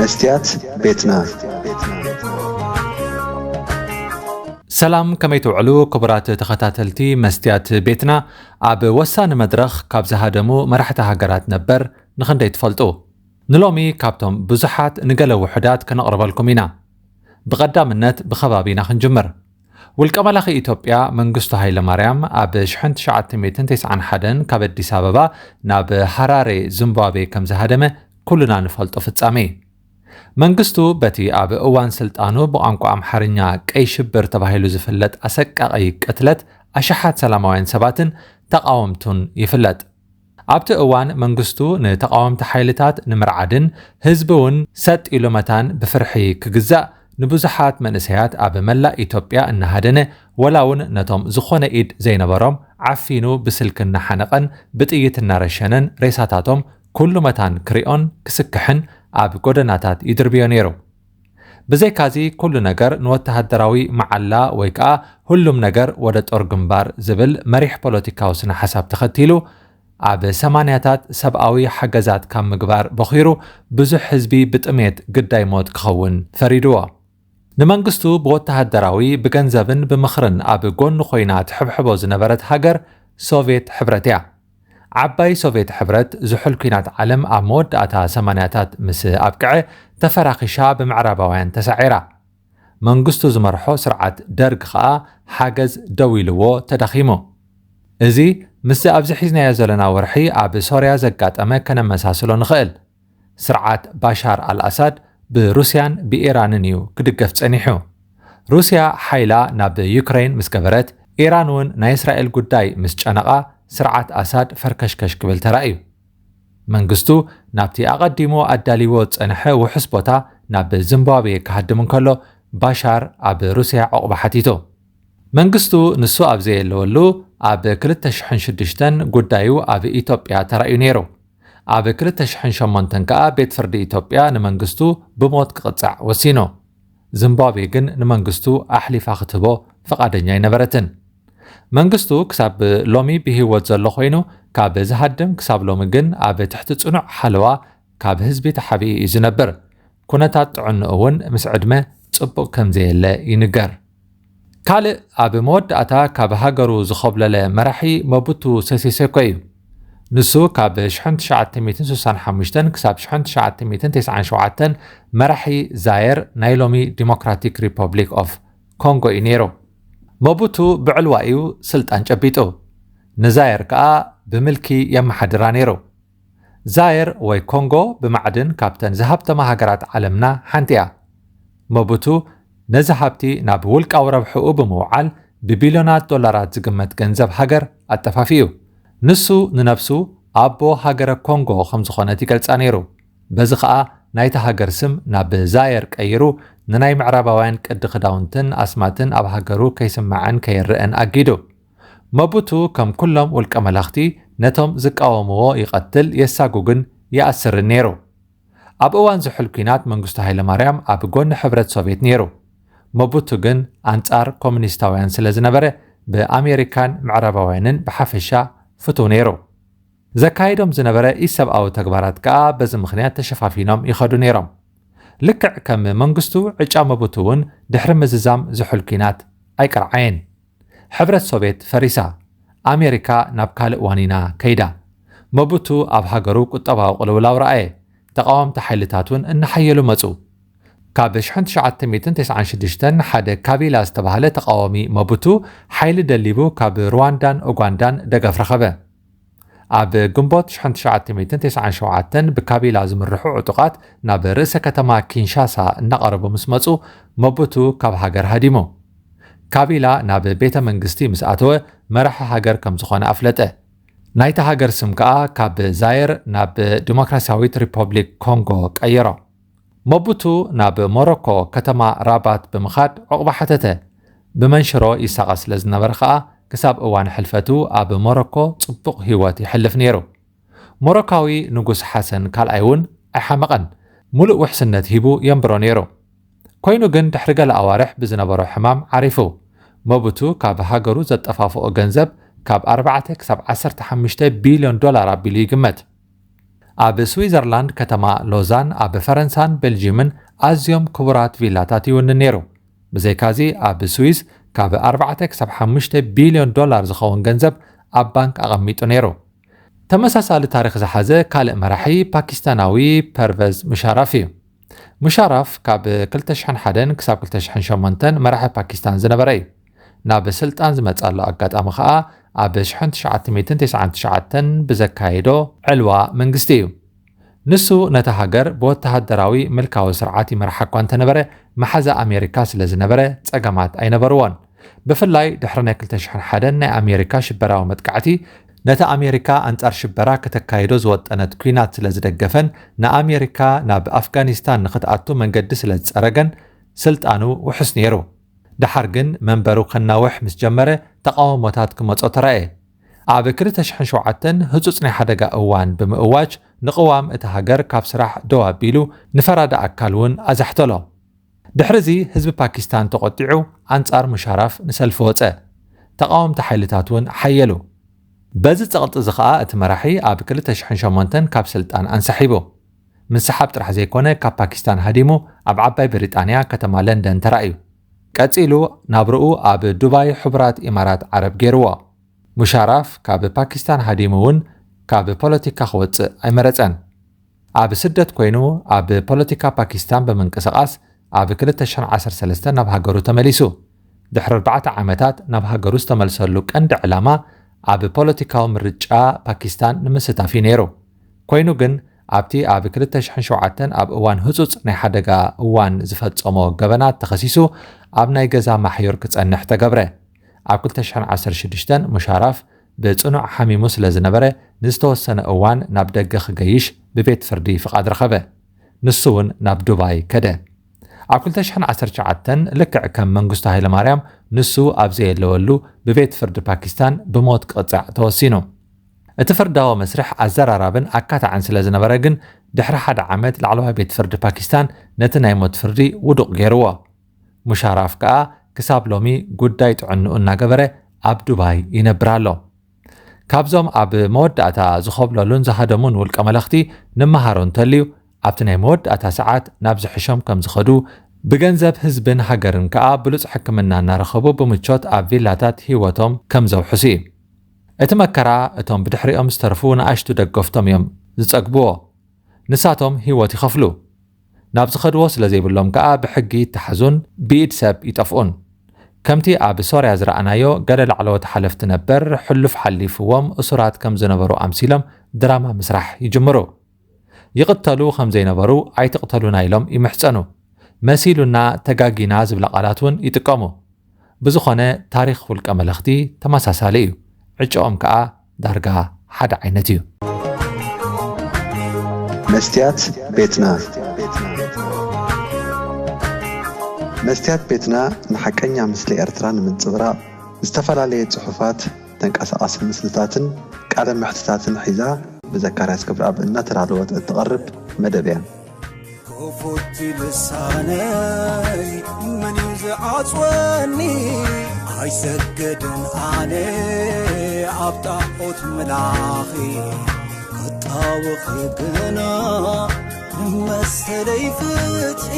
መስትያት ቤትና። ሰላም፣ ከመይ ትውዕሉ ክቡራት ተኸታተልቲ መስትያት ቤትና? ኣብ ወሳኒ መድረኽ ካብ ዝሃደሙ መራሕቲ ሃገራት ነበር ንኽንደይ ትፈልጡ? ንሎሚ ካብቶም ብዙሓት ንገለ ውሑዳት ከነቕርበልኩም ኢና። ብቐዳምነት ብኸባቢና ክንጅምር። ውልቀ መላኺ ኢትዮጵያ መንግስቱ ሃይለማርያም ኣብ ሽሕን ትሽዓተ ሚእትን ተስዓን ሓደን ካብ ኣዲስ ኣበባ ናብ ሃራሬ ዚምባብዌ ከም ዝሃደመ ኩልና ንፈልጦ ፍጻሜ እዩ። መንግስቱ በቲ ኣብ እዋን ስልጣኑ ብቋንቋ ኣምሓርኛ ቀይ ሽብር ተባሂሉ ዝፍለጥ ኣሰቃቒ ቅትለት ኣሽሓት ሰላማውያን ሰባትን ተቓወምቱን ይፍለጥ። ኣብቲ እዋን መንግስቱ ንተቓወምቲ ሓይልታት ንምርዓድን ህዝቢ እውን ሰጥ ኢሉ መታን ብፍርሒ ክግዛእ ንብዙሓት መንእሰያት ኣብ መላእ ኢትዮጵያ እናሃደነ፣ ወላ እውን ነቶም ዝኾነ ኢድ ዘይነበሮም ዓፊኑ ብስልኪ እናሓነቐን ብጥይት እናረሸነን ሬሳታቶም ኩሉ መታን ክሪኦን ክስክሕን ኣብ ጎደናታት ይድርብዮ ነይሩ። ብዘይካዚ ኩሉ ነገር ንወተሃደራዊ መዓላ ወይ ከኣ ሁሉም ነገር ወደ ጦር ግንባር ዝብል መሪሕ ፖለቲካዊ ስነ ሓሳብ ተኸቲሉ ኣብ ሰማንያታት ሰብኣዊ ሓገዛት ካብ ምግባር በኺሩ ብዙሕ ህዝቢ ብጥሜት ግዳይ ሞት ክኸውን ፈሪድዎ። ንመንግስቱ ብወተሃደራዊ ብገንዘብን ብምኽርን ኣብ ጎኑ ኮይና ትሕብሕቦ ዝነበረት ሃገር ሶቭየት ሕብረት እያ። ዓባይ ሶቭየት ሕብረት ዝሑል ኲናት ዓለም ኣብ መወዳእታ ሰማንያታት ምስ ኣብቅዐ ተፈራኺሻ ብምዕራባውያን ተሳዒራ። መንግስቱ ዝመርሖ ስርዓት ደርግ ኸኣ ሓገዝ ደው ኢልዎ ተዳኺሙ። እዚ ምስዚ ኣብዚ ሒዝናዮ ዘለና ወርሒ ኣብ ሶርያ ዘጋጠመ ከነመሳስሎ ንኽእል። ስርዓት ባሻር ኣልኣሳድ ብሩስያን ብኢራንን እዩ ክድገፍ ጸኒሑ። ሩስያ ሓይላ ናብ ዩክረይን ምስ ገበረት፣ ኢራን እውን ናይ እስራኤል ጉዳይ ምስ ጨነቓ፣ ስርዓት ኣሳድ ፈርከሽከሽ ክብል ተራእዩ። መንግስቱ ናብቲ ኣቐዲሙ ኣዳልይዎ ዝጸንሐ ውሑስ ቦታ ናብ ዚምባብዌ ክሃድም እንከሎ፣ ባሻር ኣብ ሩስያ ዕቑባ ሓቲቱ። መንግስቱ ንሱ ኣብ ዘየለወሉ፣ ኣብ ክልተ ሽሕን ሽዱሽተን ጉዳዩ ኣብ ኢትዮጵያ ተራእዩ ነይሩ። ኣብ ክልተ ሽሕን ሸሞንተን ከኣ ቤት ፍርዲ ኢትዮጵያ ንመንግስቱ ብሞት ክቕጻዕ ወሲኑ። ዚምባብዌ ግን ንመንግስቱ ኣሕሊፋ ክትህቦ ፍቓደኛ ኣይነበረትን። መንግስቱ ክሳብ ሎሚ ብህይወት ዘሎ ኮይኑ፣ ካብ ዝሃድም ክሳብ ሎሚ ግን ኣብ ትሕቲ ጽኑዕ ሓለዋ ካብ ህዝቢ ተሓቢኡ እዩ ዝነብር። ኩነታት ጥዕንኡ እውን ምስ ዕድመ ጽቡቕ ከም ዘየለ ይንገር። ካልእ ኣብ መወዳእታ ካብ ሃገሩ ዝኾብለለ መራሒ መቡቱ ሴሴ ሴኮ እዩ። ንሱ ካብ ሽሕን ትሽዓተ ሚእትን ስሳን ሓሙሽተን ክሳብ ሽሕን ትሽዓተ ሚእትን ተስዓን ሸውዓተን መራሒ ዛየር፣ ናይ ሎሚ ዲሞክራቲክ ሪፐብሊክ ኦፍ ኮንጎ እዩ ነይሩ። መቡቱ ብዕልዋ እዩ ስልጣን ጨቢጡ። ንዛየር ከኣ ብምልኪ የመሓድራ ነይሩ። ዛየር ወይ ኮንጎ ብማዕድን ካብተን ዝሃብተማ ሃገራት ዓለምና ሓንቲ እያ። መቡቱ ነዚ ሃብቲ ናብ ውልቃዊ ረብሕኡ ብምውዓል ብቢልዮናት ዶላራት ዝግመት ገንዘብ ሃገር ኣጠፋፊኡ። ንሱ ንነብሱ ኣቦ ሃገረ ኮንጎ ከም ዝኾነት ይገልጻ ነይሩ። በዚ ኸኣ ናይታ ሃገር ስም ናብ ዛየር ቀይሩ ንናይ ምዕራባውያን ቅዲ ክዳውንትን ኣስማትን ኣብ ሃገሩ ከይስማዕን ከይረኣን ኣጊዱ። መቡቱ ከም ኩሎም ውልቀ መላኽቲ ነቶም ዝቃወምዎ ይቐትል፣ የሳጉግን ይኣስርን ነይሩ። ኣብ እዋን ዝሑል ኲናት መንግስቱ ሃይለማርያም ኣብ ጎኒ ሕብረት ሶቭየት ነይሩ። መቡቱ ግን ኣንጻር ኮሙኒስታውያን ስለ ዝነበረ ብኣሜሪካን ምዕራባውያንን ብሓፈሻ ፍቱው ነይሩ። ዘካይዶም ዝነበረ ኢሰብኣዊ ተግባራት ከኣ በዚ ምኽንያት ተሸፋፊኖም ይኸዱ ነይሮም። ልክዕ ከም መንግስቱ፣ ዕጫ መቡቱ እውን ድሕሪ ምዝዛም ዝሑል ኲናት ኣይቀርዓየን። ሕብረት ሶቭየት ፈሪሳ፣ ኣሜሪካ ናብ ካልእ ዋኒና ከይዳ። መቡቱ ኣብ ሃገሩ ቁጠባዊ ቅልውላው ረኣየ። ተቓወምቲ ሓይልታት እውን እናሓየሉ መጹ። ካብ ሽሕን ትሽዓተ ሚእትን ተስዓን ሽዱሽተን ሓደ ካቢላ ዝተባህለ ተቓዋሚ መቡቱ ሓይሊ ደሊቡ ካብ ሩዋንዳን ኡጋንዳን ደገፍ ረኸበ። ኣብ ግንቦት ሽሕን ትሽዓተ ሚእትን ተስዓን ሸውዓተን ብካቢላ ዝምርሑ ዕጡቓት ናብ ርእሰ ከተማ ኪንሻሳ እናቐረቡ ምስ መጹ፣ መቡቱ ካብ ሃገር ሃዲሙ። ካቢላ ናብ ቤተ መንግስቲ ምስ ኣተወ፣ መራሒ ሃገር ከም ዝኾነ ኣፍለጠ። ናይታ ሃገር ስም ከኣ ካብ ዛየር ናብ ዲሞክራሲያዊት ሪፐብሊክ ኮንጎ ቀየሮ። መቡቱ ናብ ሞሮኮ ከተማ ራባት ብምኻድ ዕቑባ ሓተተ። ብመንሽሮ ይሳቐ ስለ ዝነበረ ኸኣ ክሳብ እዋን ሕልፈቱ ኣብ ሞሮኮ ጽቡቕ ህይወት ይሕልፍ ነይሩ። ሞሮካዊ ንጉስ ሓሰን ካልኣይ እውን ኣይሓመቐን። ሙሉእ ውሕስነት ሂቡ የንብሮ ነይሩ። ኮይኑ ግን ድሕሪ ገለ ኣዋርሕ ብዝነበሮ ሕማም ዓሪፉ። መቡቱ ካብ ሃገሩ ዘጠፋፍኦ ገንዘብ ካብ ኣርባዕተ ክሳብ ዓሰርተ ሓሙሽተ ቢልዮን ዶላር ኣቢሉ ይግመት። ኣብ ስዊዘርላንድ ከተማ ሎዛን ኣብ ፈረንሳን ቤልጂምን ኣዝዮም ክቡራት ቪላታት ይውንን ነይሩ። ብዘይካዚ ኣብ ስዊዝ ካብ ኣርባዕተ ክሳብ ሓሙሽተ ቢልዮን ዶላር ዝኸውን ገንዘብ ኣብ ባንክ ኣቐሚጡ ነይሩ። ተመሳሳሊ ታሪኽ ዝሓዘ ካልእ መራሒ ፓኪስታናዊ ፐርቨዝ ሙሻራፍ እዩ። ሙሻራፍ ካብ ክልተ ሽሕን ሓደን ክሳብ ክልተ ሽሕን ሸሞንተን መራሒ ፓኪስታን ዝነበረ እዩ። ናብ ስልጣን ዝመጻሉ ኣጋጣሚ ከኣ ኣብ ሽሕን ትሽዓተ ሚእትን ተስዓን ትሽዓተን ብዘካየዶ ዕልዋ መንግስቲ እዩ። ንሱ ነታ ሃገር ብወተሃደራዊ ምልካዊ ስርዓት ይመርሓ እኳ እንተነበረ፣ መሓዛ ኣሜሪካ ስለ ዝነበረ ጸገማት ኣይነበርዎን። ብፍላይ ድሕሪ ናይ ክልተ ሽሕን ሓደን ናይ ኣሜሪካ ሽበራዊ መጥቃዕቲ፣ ነታ ኣሜሪካ ኣንጻር ሽበራ ከተካይዶ ዝወጠነት ኲናት ስለ ዝደገፈን ንኣሜሪካ ናብ ኣፍጋኒስታን ንኽትኣቱ መንገዲ ስለ ዝጸረገን ስልጣኑ ውሑስ ነይሩ። ደሓር ግን መንበሩ ከናውሕ ምስ ጀመረ ተቓውሞታት ክመጾ ተራእየ። ኣብ ክልተ ሽሕን ሸውዓተን ህጹጽ ናይ ሓደጋ እዋን ብምእዋጅ ንቅዋም እታ ሃገር ካብ ስራሕ ደው ኣቢሉ ንፈራዲ ኣካል እውን ኣዛሕተሎ። ድሕርዚ ህዝቢ ፓኪስታን ተቖጢዑ ኣንጻር ሙሻራፍ ንሰልፊ ወጸ። ተቓወምቲ ሓይልታት እውን ሓየሉ። በዚ ጸቕጢ እዚ ኸኣ እቲ መራሒ ኣብ ክልተ ሽሕን ሸሞንተን ካብ ስልጣን ኣንሳሒቡ። ምንስሓብ ጥራሕ ዘይኮነ ካብ ፓኪስታን ሃዲሙ ኣብ ዓባይ ብሪጣንያ ከተማ ለንደን ተራእዩ። ቀጺሉ ናብርኡ ኣብ ዱባይ ሕቡራት ኢማራት ዓረብ ገይርዎ። ሙሻራፍ ካብ ፓኪስታን ሃዲሙ እውን ካብ ፖለቲካ ክወጽእ ኣይመረጸን። ኣብ ስደት ኮይኑ ኣብ ፖለቲካ ፓኪስታን ብምንቅስቓስ ኣብ ክልተ ሽሕን ዓሰርተ ሰለስተን ናብ ሃገሩ ተመሊሱ። ድሕሪ ኣርባዕተ ዓመታት ናብ ሃገሩ ዝተመልሰሉ ቀንዲ ዕላማ ኣብ ፖለቲካዊ ምርጫ ፓኪስታን ንምስታፍ እዩ ነይሩ። ኮይኑ ግን ኣብቲ ኣብ ክልተ ሽሕን ሸውዓተን ኣብ እዋን ህጹጽ ናይ ሓደጋ እዋን ዝፈጸሞ ገበናት ተኸሲሱ ኣብ ናይ ገዛ ማሕዩር ክጸንሕ ተገብረ። ኣብ ክልተ ሽሕን ዓሰርተ ሽዱሽተን ሙሻራፍ ብጽኑዕ ሓሚሙ ስለ ዝነበረ ንዝተወሰነ እዋን ናብ ደገ ክገይሽ ብቤት ፍርዲ ፍቓድ ረኸበ። ንሱ እውን ናብ ዱባይ ከደ። ኣብ ክልተ ሽሕን ዓሰርተ ትሽዓተን ልክዕ ከም መንግስቱ ሃይለማርያም ንሱ ኣብ ዘየለወሉ ብቤት ፍርዲ ፓኪስታን ብሞት ክቕጻዕ ተወሲኑ። እቲ ፍርዳዊ መስርሕ ኣዘራራብን ኣካታዕን ስለ ዝነበረ ግን ድሕሪ ሓደ ዓመት ላዕለዋይ ቤት ፍርዲ ፓኪስታን ነቲ ናይ ሞት ፍርዲ ውዱቕ ገይርዎ። ሙሻራፍ ከኣ ክሳብ ሎሚ ጉዳይ ጥዕንኡ እናገበረ ኣብ ዱባይ ይነብር ኣሎ። ካብዞም ኣብ መወዳእታ ዝኸብለሉን ዝሃደሙን ውልቀ መለኽቲ ንመሃሮ እንተልዩ ኣብቲ ናይ መወዳእታ ሰዓት ናብ ዝሕሾም ከም ዝኸዱ ብገንዘብ ህዝብን ሃገርን ከኣ ብሉጽ ሕክምና እናረኸቡ ብምቾት ኣብ ቪላታት ህይወቶም ከም ዘውሕሱ እዩ። እቲ መከራ እቶም ብድሕሪኦም ዝተርፉ ንኣሽቱ ደገፍቶም እዮም ዝጸግብዎ። ንሳቶም ህይወት ይኸፍሉ። ናብ ዝኸድዎ ስለ ዘይብሎም ከኣ ብሕጊ ይተሓዙን ብኢድ ሰብ ይጠፍኡን። ከምቲ ኣብ ሶርያ ዝረኣናዮ ገለ ላዕለዎት ሓለፍቲ ነበር ሕሉፍ ሓሊፍዎም እሱራት ከም ዝነበሩ ኣምሲሎም ድራማ ምስራሕ ይጅምሩ። ይቕተሉ ከም ዘይነበሩ ኣይትቕተሉና ኢሎም ይምሕጸኑ። መሲሉና ተጋጊና ዝብላ ቃላት እውን ይጥቀሙ። ብዝኾነ ታሪኽ ውልቀ መለኽቲ ተመሳሳሊ እዩ። ዕጭኦም ከኣ ዳርጋ ሓደ ዓይነት እዩ። መስትያት ቤትና መስትያት ቤትና ንሓቀኛ ምስሊ ኤርትራ ንምንጽብራቕ ዝተፈላለየ ጽሑፋት፣ ተንቀሳቓሲ ምስልታትን ቃለ መሕትታትን ሒዛ ብዘካርያስ ክብረኣብ እናተዳለወት እትቐርብ መደብ እያ። ክፉት ልሳነይ መን እዩ ዝዓጽወኒ? ኣይሰገድን ኣነ ኣብ ጣዖት ምላኺ ክጣወኺ ግና መሰለይ ፍትሒ